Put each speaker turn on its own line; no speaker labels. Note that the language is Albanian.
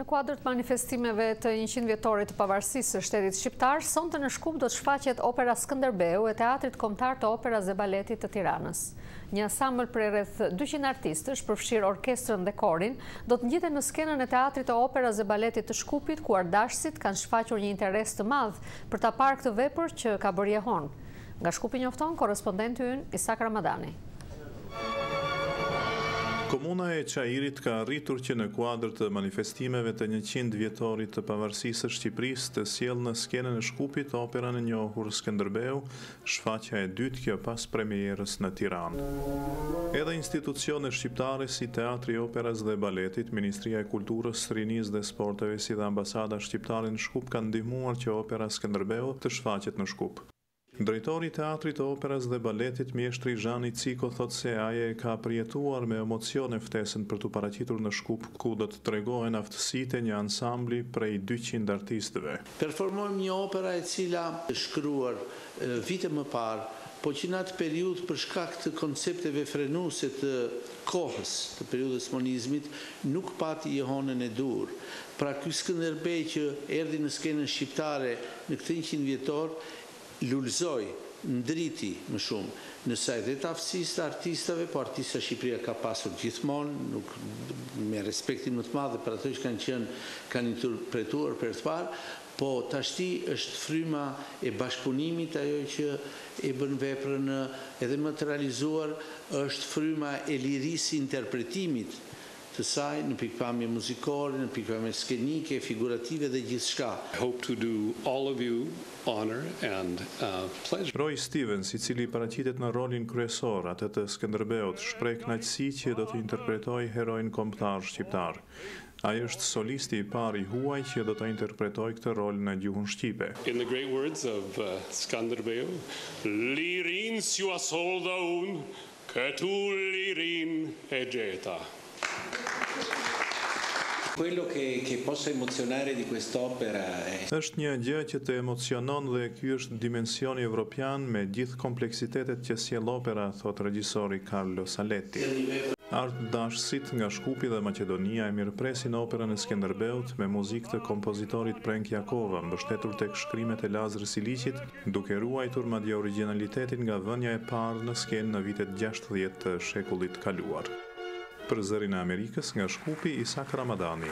Në kuadër të manifestimeve të 100 vjetorit të pavarësisë së shtetit shqiptar, sonte në Shkup do të shfaqet opera Skënderbeu e Teatrit Kombëtar të Operas dhe Baletit të Tiranës. Një ansambël prej rreth 200 artistësh, përfshirë orkestrën dhe korin, do të ngjiten në skenën e Teatrit të Operas dhe Baletit të Shkupit, ku artdashësit kanë shfaqur një interes të madh për ta parë këtë vepër që ka bërë jehonë. Nga Shkupi njofton korrespondenti ynë Isak Ramadani.
Komuna e Çairit ka arritur që në kuadër të manifestimeve të 100 vjetorit të pavarësisë së Shqipërisë të sjellë në skenën e Shkupit operën e njohur Skënderbeu, shfaqja e dytë kjo pas premierës në Tiranë. Edhe institucione shqiptare si Teatri i Operas dhe Baletit, Ministria e Kulturës, Rinisë dhe Sporteve si dhe Ambasada Shqiptare në Shkup kanë ndihmuar që opera Skënderbeu të shfaqet në Shkup. Drejtori i Teatrit të Operas dhe Baletit, mjeshtri Zhani Ciko thotë se ai e ka përjetuar me emocione ftesën për t'u paraqitur në Shkup, ku do të tregohen aftësitë e një ansambli prej 200 artistëve.
Performojmë një opera e cila është shkruar vite më parë, po që në atë periudhë për shkak të koncepteve frenuese të kohës, të periudhës së monizmit, nuk pati jehonën e duhur. Pra ky Skënderbej që erdhi në skenën shqiptare në këtë 100 vjetor, lulëzoi, ndriti më shumë, në sajë dhe të aftësisë të artistëve, po artista Shqipëria ka pasur gjithmonë, nuk me respektin më të madh dhe për ato që kanë qenë, kanë interpretuar për herë të parë, po tashti është fryma e bashkëpunimit ajo që e bën veprën edhe më të realizuar, është fryma e lirisë së interpretimit të saj në pikëpamje muzikore, në pikëpamje skenike, figurative dhe gjithçka.
I hope to do all of you honor and pleasure.
Roy Stevens, i cili paraqitet në rolin kryesor, atë të Skënderbeut, shpreh kënaqësi që do të interpretojë heroin kombëtar shqiptar. Ai është solisti i parë i huaj që do ta interpretojë këtë rol në gjuhën shqipe.
In the great words of Skanderbeu, Lirinë s'jua solla unë, Këtu lirinë e gjeta.
Quello che, che possa emozionare di quest'opera è...
Është një gjë që të emocionon dhe ky është dimensioni evropian me gjithë kompleksitetet që sjell opera, thotë regjisori Carlo Saletti. Artdashësit nga Shkupi dhe Maqedonia e mirëpresin operën e Skenderbeut me muzikë të kompozitorit Prenk Jakova, mbështetur tek shkrimet e Lazër Siliqit, duke ruajtur madje origjinalitetin nga vënia e parë në skenë në vitet 60 të shekullit të kaluar. Për Zërin e Amerikës nga Shkupi, Isak Ramadani.